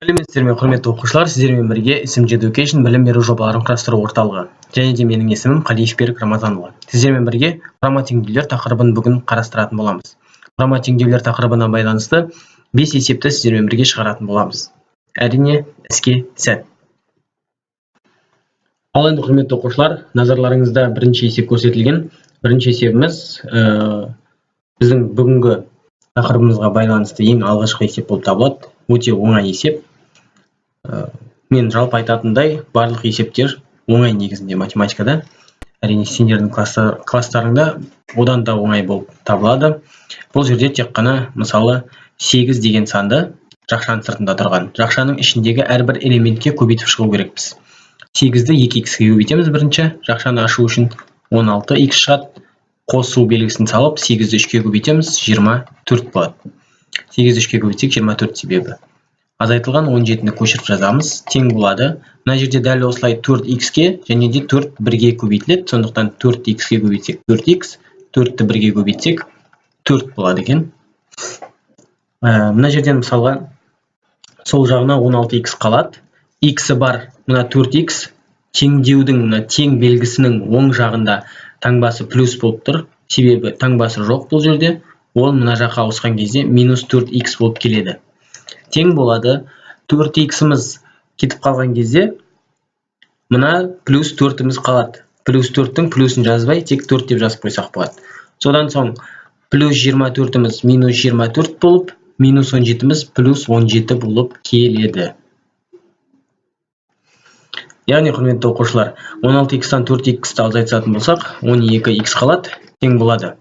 Сәлеметсіздер ме, құрметті оқушылар! Сіздермен бірге SMG Education білім беру жобаларын құрастыру орталығы және де менің есімім Қалиев Берік Рамазанұлы. Сіздермен бірге құрама теңдеулер тақырыбын бүгін қарастыратын боламыз. Құрама теңдеулер тақырыбына байланысты бес есепті сіздермен бірге шығаратын боламыз. Әрине, іске сәт! Ал енді, құрметті оқушылар, назарларыңызда бірінші есеп көрсетілген. Бірінші есебіміз біздің бүгінгі тақырыбымызға байланысты ең алғашқы есеп болып табылады. Өте оңай есеп. Мен жалпы айтатындай, барлық есептер оңай негізінде математикада. Әрине, сендердің класстарыңда одан да оңай болып табылады. Бұл жерде тек қана, мысалы, 8 деген санды жақшаның сыртында тұрған жақшаның ішіндегі әрбір элементке көбейтіп шығу керекпіз. 8-ді 2 х-ге көбейтеміз. Бірінші жақшаны ашу үшін 16 х шығады. Қосу белгісін салып, 8-ді 3-ке көбейтеміз, 24 болады. 8-ді 3-ке көбейтсек, 24. Себебі азайтылған 17-ні көшіріп жазамыз, тең болады. Мына жерде дәл осылай 4 х-ке және де 4 бірге көбейтіледі. Сондықтан 4 х-ге көбейтсек, 4 х, 4-ті бірге көбейтсек, 4 болады екен. Мына жерден, мысалға, сол жағына 16 х қалады. Х бар мына 4 х теңдеудің мына тең белгісінің оң жағында таңбасы плюс болып тұр, себебі таңбасы жоқ бұл жерде. Ол мына жаққа ауысқан кезде минус 4 х болып келеді. Тең болады. 4 х-іміз кетіп қалған кезде мына плюс 4-іміз қалады. Плюс 4-тің плюсін жазбай, тек 4 деп жазып қойсақ болады. Содан соң плюс 24-іміз минус 24 болып, минус 17-міз плюс 17 болып келеді. Яғни, құрметті оқушылар, 16 х-тан 4 х-ті азайтатын болсақ, 12 х қалады, тең болады.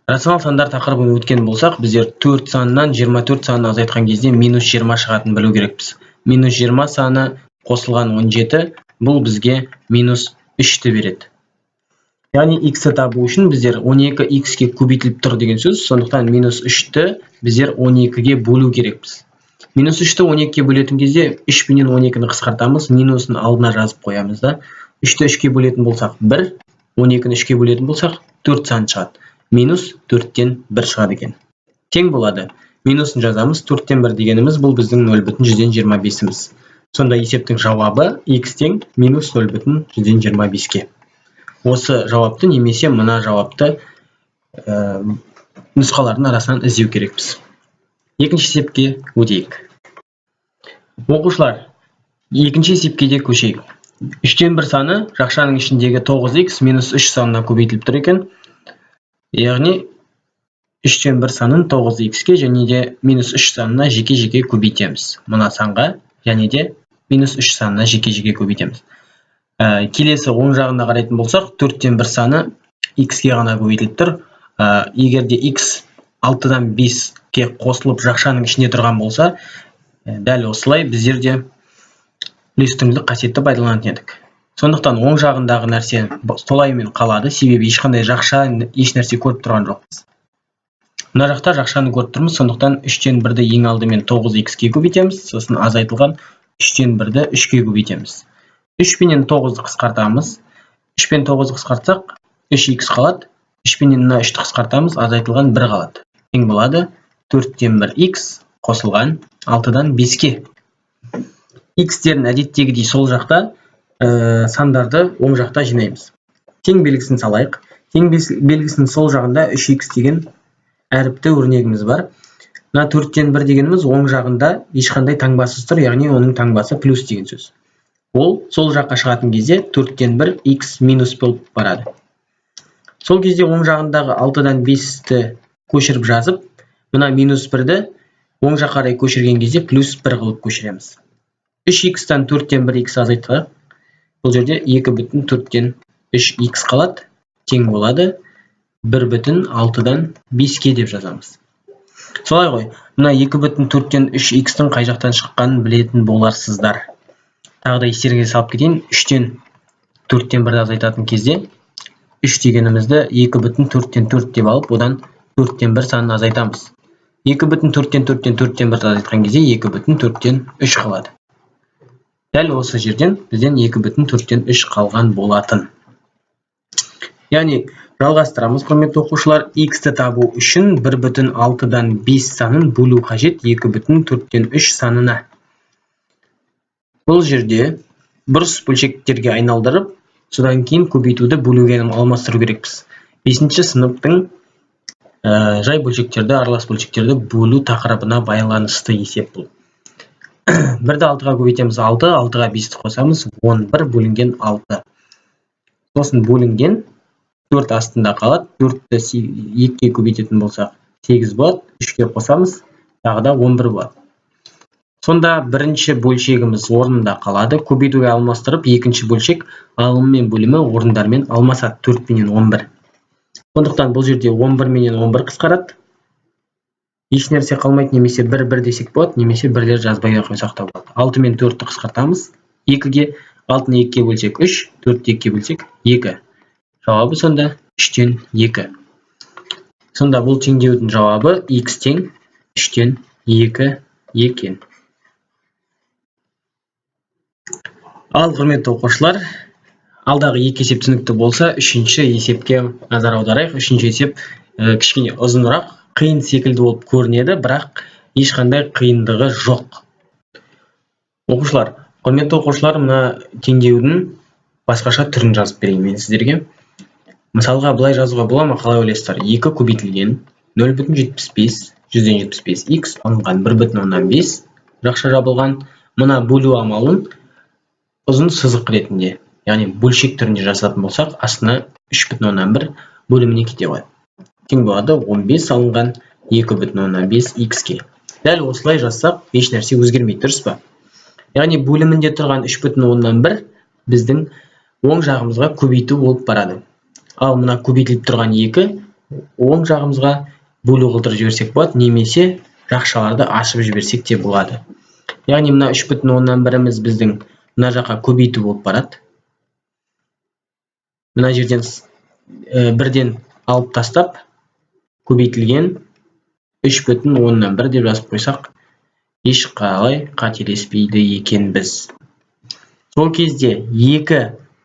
Рационал сандар тақырыбын өткен болсақ, біздер 4 санынан 24 санын азайтқан кезде минус 20 шығатынын білу керекпіз. Минус 20 саны қосылған 17, бұл бізге минус 3-ті береді. Яғни х-ті табу үшін біздер 12 х-ке көбейтіліп тұр деген сөз, сондықтан минус 3-ті біздер 12-ге бөлу керекпіз. Минус 3-ті 12-ге бөлетін кезде 3 пенен 12-ні қысқартамыз, минусын алдына жазып қоямыз да. 3-ті 3-ке бөлетін болсақ, 1, 12-ні 3-ке бөлетін болсақ, 4 саны шығады. Минус 4-тен 1 шығады екен. Тең болады. Минусын жазамыз. 4-тен 1 дегеніміз бұл біздің 0,25-іміз. Сонда есептің жауабы x тең минус 0,25-ке. Осы жауапты немесе мына жауапты нұсқалардың арасынан іздеу керекпіз. Екінші есепке өтейік. Оқушылар, екінші есепке де көшейік. Үштен бір саны жақшаның ішіндегі 9x минус 3 санына көбейтіліп тұр екен. Яғни үштен бір санын 9x-ке және де минус 3 санына жеке-жеке көбейтеміз. Мына санға және де минус 3 санына жеке-жеке көбейтеміз. Келесі оң жағына қарайтын болсақ, төрттен бір саны x-ке ғана көбейтіліп тұр. Егер де x 6-дан 5-ке қосылып жақшаның ішінде тұрған болса, дәл осылай біздер де үлестірімділік қасиетті пайдаланатын едік. Сондықтан оң жағындағы нәрсе солайымен қалады, себебі ешқандай жақша, еш нәрсе көріп тұрған жоқпыз. Мына жақта жақшаны көріп тұрмыз, сондықтан үштен бірді ең алдымен 9 х-ке көбейтеміз, сосын азайтылған үштен бірді үшке көбейтеміз. Үш пенен тоғызды қысқартамыз. Үш пен тоғызды қысқартсақ, 3 х қалады. Үш пенен мына үшті қысқартамыз, азайтылған бір қалады. Тең болады төрттен бір х қосылған алтыдан беске. Х-терін әдеттегідей сол жақта, сандарды оң жақта жинаймыз. Тең белгісін салайық. Тең белгісінің сол жағында 3 х деген әріпті өрнегіміз бар. Мына төрттен бір дегеніміз оң жағында ешқандай таңбасыз тұр, яғни оның таңбасы плюс деген сөз. Ол сол жаққа шығатын кезде төрттен бір х минус болып барады. Сол кезде оң жағындағы алтыдан бесті көшіріп жазып, мына минус бірді оң жаққа қарай көшірген кезде плюс бір қылып көшіреміз. 3 х-тан төрттен бір х азайтсақ, бұл жерде 2,3 х қалады, тең болады 1,6-дан 5-ке деп жазамыз. Солай ғой, мына 2,3 х-тің қай жақтан шыққанын білетін боларсыздар. Тағы да естеріңізге салып кетейін: үштен төрттен бірді азайтатын кезде үш дегенімізді 2,4 деп алып, одан төрттен бір санын азайтамыз. 2,4-тен төрттен бірді азайтқан кезде 2,3 қалады. Дәл осы жерден бізден 2,3 қалған болатын. Яғни жалғастырамыз, құрметті оқушылар. Х-ті табу үшін 1,6-дан 5 санын бөлу қажет 2,3 санына. Бұл жерде бұрыс бөлшектерге айналдырып, содан кейін көбейтуді бөлуге алмастыру керекпіз. 5-ші сыныптың жай бөлшектерді, аралас бөлшектерді бөлу тақырыбына байланысты есеп бұл. 1-ді 6-ға көбейтеміз 6, 6-ға 5-ті қосамыз, 11 бөлінген 6. Сосын бөлінген 4 астында қалады, 4-ті 2-ге көбейтетін болсақ 8 болады, 3-ке қосамыз, тағы да 11 болады. Сонда бірінші бөлшегіміз орнында қалады, көбейтуге алмастырып, екінші бөлшек алымы мен бөлімі орындармен алмасады, 4 пенен 11. Сондықтан бұл жерде 11 менен 11 қысқарады. Еш нәрсе қалмайды, немесе 1-1 десек болады, немесе бірлер жазбай ақ қойсақ та болады. 6 мен 4-ті қысқартамыз 2-ге, 6-ны 2-ге бөлсек 3, 4-ті 2-ге бөлсек 2. Жауабы сонда 3-тен 2. Сонда бұл теңдеудің жауабы x тең 3-тен 2 екен. Ал, құрметті оқушылар, алдағы екі есеп түсінікті болса, үшінші есепке назар аударайық. Үшінші есеп кішкене ұзынырақ, қиын секілді болып көрінеді, бірақ ешқандай қиындығы жоқ. Оқушылар, құрметті оқушылар, мына теңдеудің басқаша түрін жазып берейін мен сіздерге. Мысалға, былай жазуға бола ма, қалай ойлайсыздар? 2 көбейтілген 0,75 175 x алынған 1,5 жақша жабылған. Мына бөлу амалын ұзын сызық ретінде, яғни бөлшек түрінде жазатын болсақ, астына 3,1 бөліміне кете қояды. Тең болады 15 алынған 2,5 x-ке. Дәл осылай жазсақ, еш нәрсе өзгермейді, дұрыс па? Яғни бөлімінде тұрған 3,1 біздің оң жағымызға көбейту болып барады. Ал мына көбейтіліп тұрған 2 оң жағымызға бөлу қылдырып жіберсек болады, немесе жақшаларды ашып жіберсек те болады. Яғни мына 3,1-іміз біздің мына жаққа көбейту болып барады. Мына жерден бірден алып тастап, көбейтілген 3,1 деп жазып қойсақ, еш қалай қателеспейді екенбіз. Сол кезде 2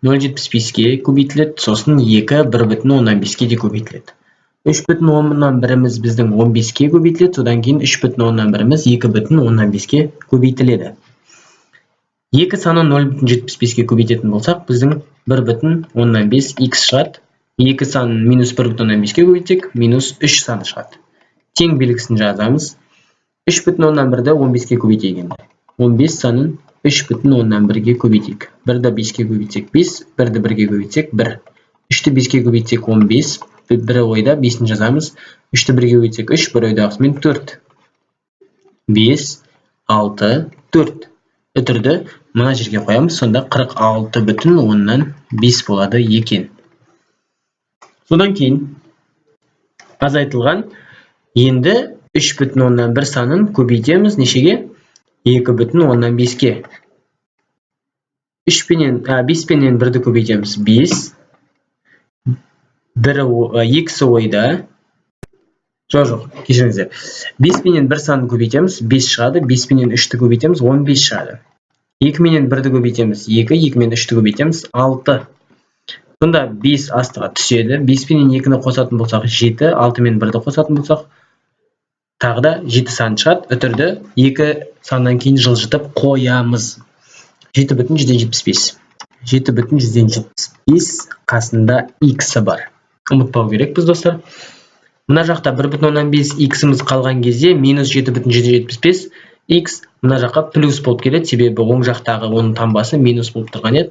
0,75-ке көбейтіледі, сосын 2 1,5-ке де көбейтіледі. 3,1-іміз біздің 15-ке көбейтіледі, содан кейін 3,1-іміз 2,5-ке көбейтіледі. 2 санын 0,75-ке көбейтетін болсақ, біздің 1,5 x шығады. 2 санын минус 1,5-ке көбейтсек, минус 3 саны шығады. Тең белгісін жазамыз. 3,1-ді 15-ке көбейтейік енді. 15 санын 3,1-ге көбейтейік. 1-ді 5-ке көбейтсек 5, 1-ді 1-ге көбейтсек 1. 3-ті 5-ке көбейтсек 15, 1 ойда 5-ін жазамыз. 3-ті 1-ге көбейтсек 3, 1 ойдағысымен 4. 5, 6, 4. Үтірді мына жерге қоямыз, сонда 46,5 болады екен. Содан кейін азайтылған енді 3,1 санын көбейтеміз нешеге? 2,5-ке. 3 пенен 5 пенен 1-ді көбейтеміз 5. Бірі, екісі ойда. Жоқ, кешіріңіздер. 5 пенен 1 санын көбейтеміз, 5 шығады. 5 пенен 3-ті көбейтеміз, 15 шығады. 2 менен 1-ді көбейтеміз, 2, 2 мен 3-ті көбейтеміз, 6. Сонда 5 астыға түседі. 5 пенен 2-ні қосатын болсақ 7, 6 мен 1-ді қосатын болсақ, тағы да 7 сан шығады. Үтірді 2 саннан кейін жылжытып қоямыз. 7,75. 7,75 қасында x бар. Ұмытпау керекпіз, достар. Мына жақта 1,5 x-іміз қалған кезде минус 7,75 x мына жаққа плюс болып келеді, себебі оң жақтағы оның таңбасы минус болып тұрған еді.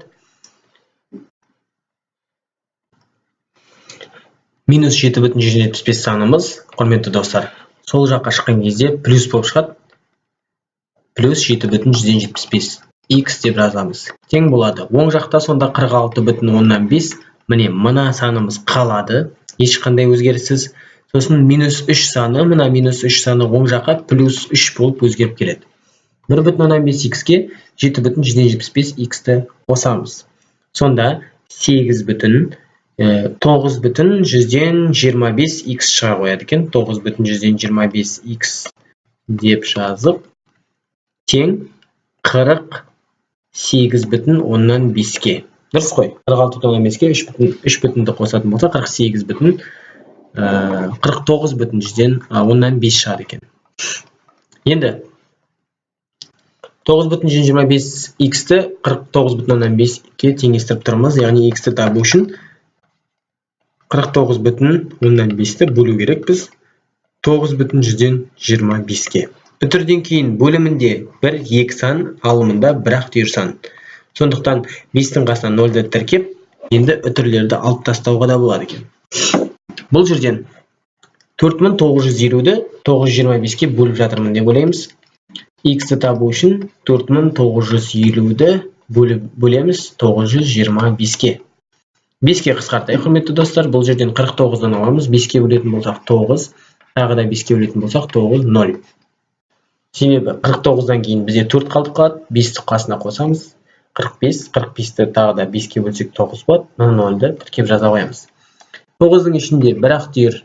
Минус 7,75 санымыз, құрметті достар, сол жаққа шыққан кезде плюс болып шығады. Плюс 7,75 x деп жазамыз. Тең болады. Оң жақта сонда 46,5, міне мына санымыз қалады, ешқандай өзгеріссіз. Сосын минус 3 саны, мына минус 3 саны оң жаққа плюс 3 болып өзгеріп келеді. 1,5 x-ке 7,75 x-ті қосамыз. Сонда 9,25 x шыға қояды екен. 9,25 x деп жазып, тең 48,5-ке. Дұрыс қой? 46,5-ке 3 бүтінді қосатын болса, 49,5 шығады екен. Енді 9,25 х-ті 49,5-ке теңестіріп тұрмыз. Яғни х-ті табу үшін 49,5-ті бөлу керекпіз 9,25-ке. Үтірден кейін бөлімінде бір екі сан, алымында бір-ақ түйір сан. Сондықтан 5-тің қасына 0-ді тіркеп, енді үтірлерді алып тастауға да болады екен. Бұл жерден 4950-ді 925-ке бөліп жатырмын деп ойлаймыз. Х-ті табу үшін 4950-ді бөлеміз 925-ке. 5-ке қысқартайық, құрметті достар. Бұл жерден 49-дан аламыз. 5-ке бөлетін болсақ 9, тағы да 5-ке бөлетін болсақ 9, 0. Себебі 49-дан кейін бізде 4 қалдық қалады. 5-ті қасына қосамыз. 45, 45-ті тағы да 5-ке бөлсек 9 болады. 0-ді тіркеп жаза қоямыз. 9-дың ішінде бір-ақ түйір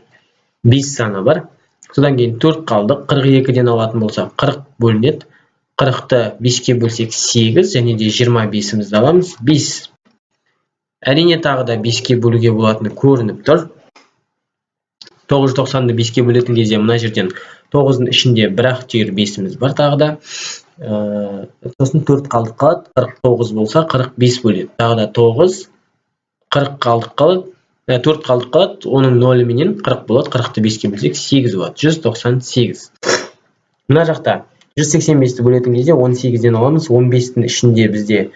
5 саны бар. Содан кейін 4 қалдық. 42-ден алатын болсақ 40 бөлінеді. 40-ты 5-ке бөлсек 8, және де 25-імізді аламыз 5. Әрине, тағы да 5-ке бөлуге болатыны көрініп тұр. 990-ды 5-ке бөлетін кезде мына жерден 9-дың ішінде бір-ақ түйір 5-іміз бар тағы да. Сосын 4 қалдық қалады. 49 болса 45 бөлінеді. Тағы да 9, 40 қалдық қалады, 4 қалдық қалады, оның 0 менен 40 болады. 40-ты 5-ке бөлсек 8 болады. 198. Мына жақта 185-ті бөлетін кезде 18-ден аламыз. 15-тің ішінде бізде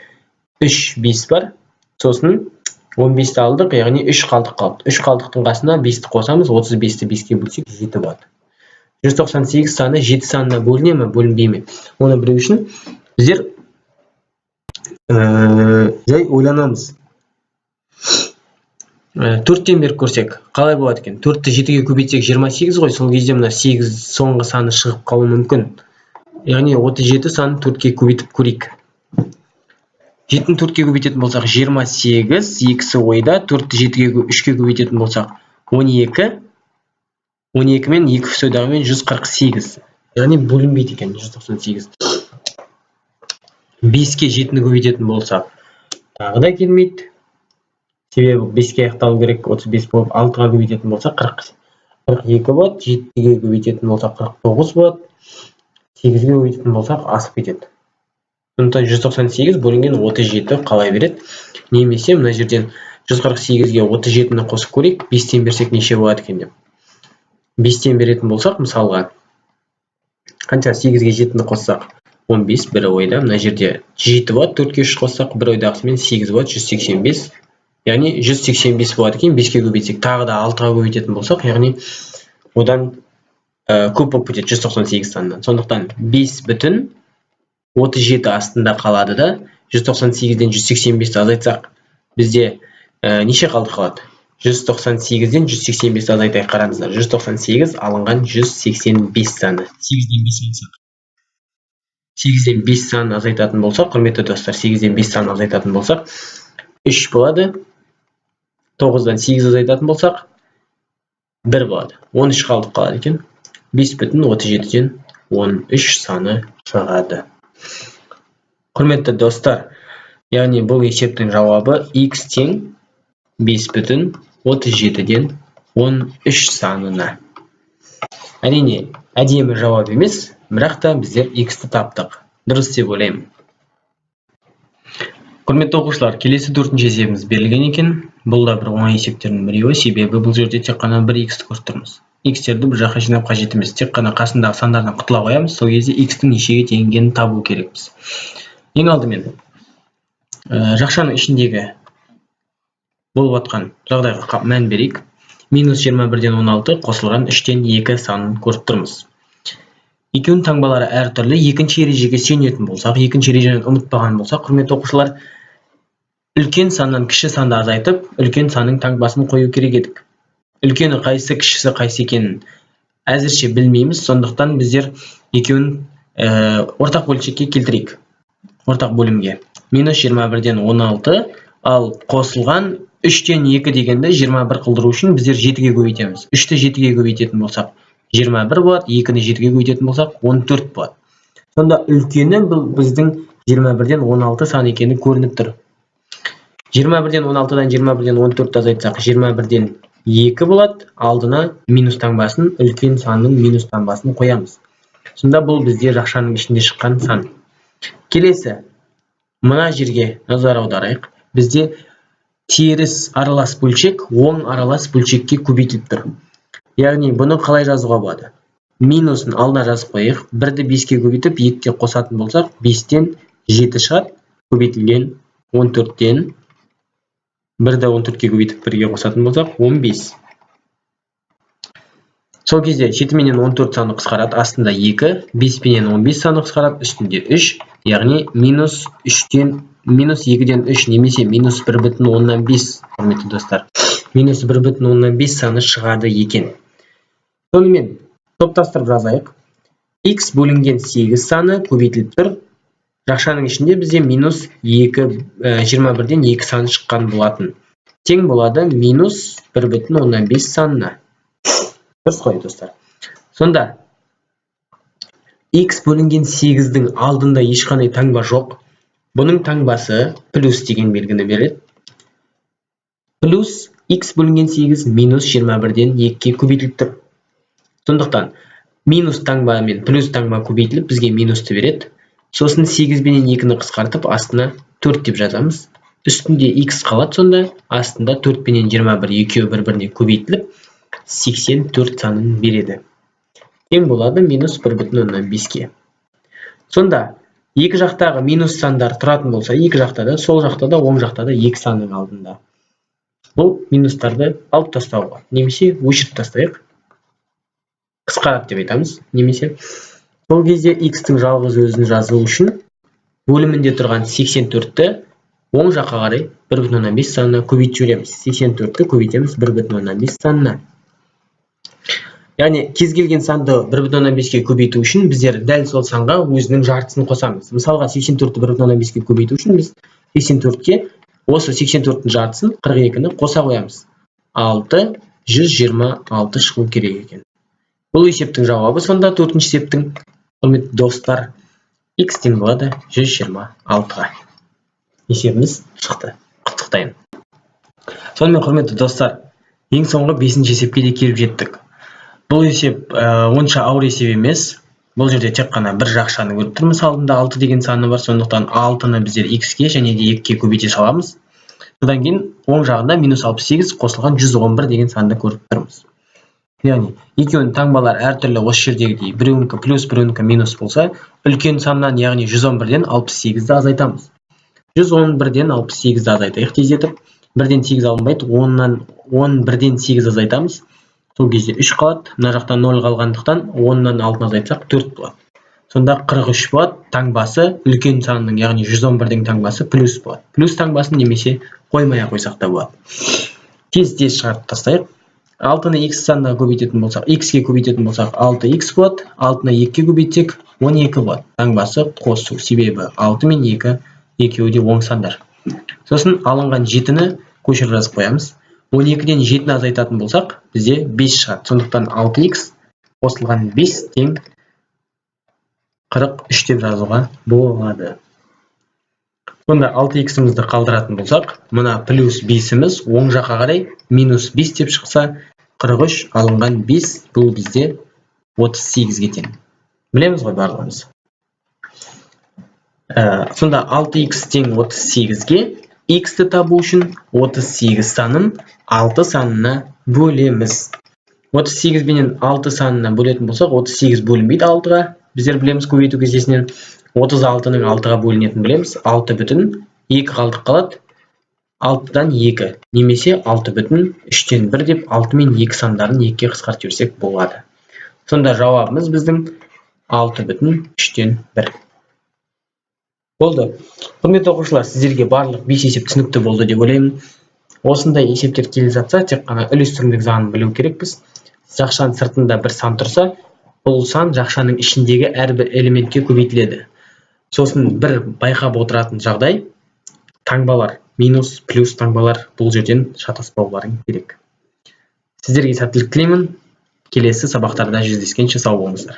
3 5 бар. Сосын 15-ті алдық, яғни 3 қалдық қалды. 3 қалдықтың қасына 5-ті қосамыз. 35-ті 5-ке бөлсек 7 болады. 198 саны 7 санына бөліне ме, бөлінбей ме? Оны білу үшін біздер жай ойланамыз. 4-тен беріп көрсек қалай болады екен? 4-ті 7-ге көбейтсек 28 ғой. Сол кезде мына 8 соңғы саны шығып қалуы мүмкін. Яғни 37 санын 4-ке көбейтіп көрейік. 7-ні 4-ке көбейтетін болсақ 28, екісі ойда. 4-ті 7-ге 3-ке көбейтетін болсақ 12, 12 мен 2 ойдағымен 148. Яғни бөлінбейді екен 198. 5-ке 7-ні көбейтетін болсақ тағы да келмейді. Себебі 5-ке аяқталу керек, 35 болып. 6-ға көбейтетін болсақ 42 болады, 7-ге көбейтетін болсақ 49 болады, 8-ге көбейтетін болсақ асып кетеді. Сондықтан 198 бөлінген 37 қалай береді? Немесе мына жерден 148-ге 37-ні қосып көрейік, 5-тен берсек неше болады екен деп. 5-тен беретін болсақ, мысалға, қанша? 8-ге 7-ні қоссақ 15, бір ойда. Мына жерде 7 болады, 4-ке 3 қоссақ, бір ойдағысымен 8 болады, 185. Яғни 185 болады екен 5-ке көбейтсек. Тағы да 6-ға көбейтетін болсақ, яғни одан көп болып кетеді 198 санынан. Сондықтан 5 бүтін 37 астында қалады да, 198-ден 185-ті азайтсақ, бізде неше қалдық қалады? 198-ден 185-ті азайтайық, қараңыздар. 198 алынған 185 саны. 8-ден 5 алсақ, 8-ден 5 санын азайтатын болсақ, құрметті достар, 8-ден 5 санын азайтатын болсақ 3 болады. 9-дан 8 азайтатын болсақ 1 болады. 13 қалдық қалады екен. 5 бүтін 37-ден 13 саны шығады. Құрметті достар, яғни бұл есептің жауабы x тең 5 бүтін 37-ден 13 санына. Әрине, әдемі жауап емес, бірақ та біздер x-ті таптық. Дұрыс деп ойлаймын. Құрметті оқушылар, келесі төртінші есебіміз берілген екен. Бұл да бір оңай есептердің біреуі, себебі бұл жерде тек қана бір x-ті көріп тұрмыз. X-терді бұл жаққа жинап қажет емес, тек қана қасындағы сандардан құтыла қоямыз. Сол кезде x-тің нешеге тең екенін табу керекпіз. Ең алдымен жақшаның ішіндегі болып жатқан жағдайға мән берейік. Минус 21-ден 16 қосылған 3-тен 2 санын көріп тұрмыз. Екеуінің таңбалары әртүрлі. Екінші ережеге сүйенетін болсақ, екінші ережені ұмытпаған болсақ, құрметті оқушылар, үлкен саннан кіші санды азайтып, үлкен санның таңбасын қою керек едік. Үлкені қайсысы, кішісі қайсы екенін әзірше білмейміз. Сондықтан біздер екеуін ортақ бөлшекке келтірейік, ортақ бөлімге. Минус 21-ден 16, ал қосылған 3-тен 2 дегенді 21 қылдыру үшін біздер 7-ге көбейтеміз. 3-ті 7-ге көбейтетін болсақ 21 болады, 2-ні 7-ге көбейтетін болсақ 14 болады. Сонда үлкені бұл біздің 21-ден 16 сан екені көрініп тұр. 21-ден 16-дан 21-ден 14-ті азайтсақ, 21-ден 2 болады. Алдына минус таңбасын, үлкен санның минус таңбасын қоямыз. Сонда бұл бізде жақшаның ішінде шыққан сан. Келесі мына жерге назар аударайық. Бізде теріс аралас бөлшек оң аралас бөлшекке көбейтіліп тұр. Яғни бұны қалай жазуға болады? Минусын алдына жазып қояйық. 1-ді 5-ке көбейтіп, 2-ге қосатын болсақ, 5-тен 7 шығады. Көбейтілген 14-тен 1-ді 14-ке көбейтіп, 1-ге қосатын болсақ, 15. Сол кезде 7 менен 14 саны қысқарады, астында 2, 5 пенен 15 саны қысқарады, үстінде 3, яғни минус 3-тен минус 2-ден 3 немесе минус 1,5, құрметті достар. Минус 1,5 саны шығады екен. Сонымен топтастырып жазайық. X бөлінген 8 саны көбейтіліп тұр. Жақшаның ішінде бізде минус 2, 21-ден 2 саны шыққан болатын. Тең болады минус 1,5 санына. Дұрыс қой, достар? Сонда x бөлінген 8-дің алдында ешқандай таңба жоқ. Бұның таңбасы плюс деген белгіні береді. Плюс x бөлінген 8 минус 21-ден 2-ге көбейтіліп тұр. Сондықтан минус таңба мен плюс таңба көбейтіліп, бізге минусты береді. Сосын 8 бенен 2-ні қысқартып, астына 4 деп жазамыз. Үстінде x қалады сонда, астында 4 пенен 21 екеуі бір-біріне көбейтіліп, 84 санын береді. Тең болады минус 1,5-ке. Сонда екі жақтағы минус сандар тұратын болса, екі жақта да, сол жақта да, оң жақта да екі санның алдында. Бұл минустарды алып тастауға немесе өшіріп тастайық. Қысқарады деп айтамыз немесе. Сол кезде x-тің жалғыз өзін жазу үшін бөлімінде тұрған 84-ті оң жаққа қарай 1,5 санына көбейтіп жібереміз. 84-ті көбейтеміз 1,5 санына. Яғни кез келген санды 1,5-ке көбейту үшін біздер дәл сол санға өзінің жартысын қосамыз. Мысалға, 84-ті 1,5-ке көбейту үшін біз 84-ке осы 84-тің жартысын, 42-ні қоса қоямыз. 6, 126 шығу керек екен. Бұл есептің жауабы сонда, төртінші есептің, құрметті достар, x тең болады 126-ға. Есебіміз шықты. Құттықтаймын. Сонымен, құрметті достар, ең соңғы бесінші есепке де келіп жеттік. Бұл есеп онша ауыр есеп емес. Бұл жерде тек қана бір жақшаны көріп тұрмыз, алдында 6 деген саны бар, сондықтан 6-ны біздер x-ке және де 2-ге көбейте саламыз. Содан кейін оң жағында минус 68 қосылған 111 деген санды көріп тұрмыз. Яғни екеуінің таңбалары әртүрлі, осы жердегідей біреуінікі плюс, біреуінікі минус болса, үлкен саннан, яғни 111-ден 68-ді азайтамыз. 111-ден 68-ді азайтайық тездетіп. 1-ден 8 алынбайды, 10-нан 11-ден 8 азайтамыз. Сол кезде 3 қалады. Мына жақта 0 қалғандықтан, 10-нан 6-ны азайтсақ, 4 болады. Сонда 43 болады. Таңбасы үлкен санның, яғни 111-дің таңбасы плюс болады. Плюс таңбасын немесе қоймай ақ қойсақ та болады. Тез тез шығарып тастайық. 6-ны x санына көбейтетін болсақ, x-ке көбейтетін болсақ, 6x болады. 6-ны 2-ге көбейтсек, 12 болады. Таңбасы қосу, себебі 6 мен 2 екеуі де оң сандар. Сосын алынған 7-ні көшіріп жазып қоямыз. 12-ден 7-ні азайтатын болсақ, бізде 5 шығады. Сондықтан 6x қосылған 5 тең 43 деп жазуға болады. Сонда 6x-імізді қалдыратын болсақ, мына плюс 5-іміз оң жаққа қарай минус 5 деп шықса, 43 алынған 5, бұл бізде 38-ге тең. Білеміз ғой барлығымыз. Сонда 6x тең 38-ге, x-ті табу үшін 38 санын 6 санына бөлеміз. 38 бенен 6 санына бөлетін болсақ, 38 бөлінбейді 6-ға. Біздер білеміз көбейту кестесінен, 36-ның 6-ға бөлінетінін білеміз. 6 бүтін 2 қалдық қалады. 6-дан 2 немесе 6 бүтін 3-тен 1 деп 6 мен 2 сандарын 2-ге қысқартып жіберсек болады. Сонда жауабымыз біздің 6 бүтін 3-тен 1. Болды. Құрметті оқушылар, сіздерге барлық 5 есеп түсінікті болды деп ойлаймын. Осындай есептер келіп жатса, тек қана үлестірімдік заңын білу керекпіз. Жақшаның сыртында бір сан тұрса, бұл сан жақшаның ішіндегі әрбір элементке көбейтіледі. Сосын бір байқап отыратын жағдай: таңбалар, минус, плюс таңбалар, бұл жерден шатаспауларың керек. Сіздерге сәттілік тілеймін. Келесі сабақтарда жүздескенше, сау болыңыздар.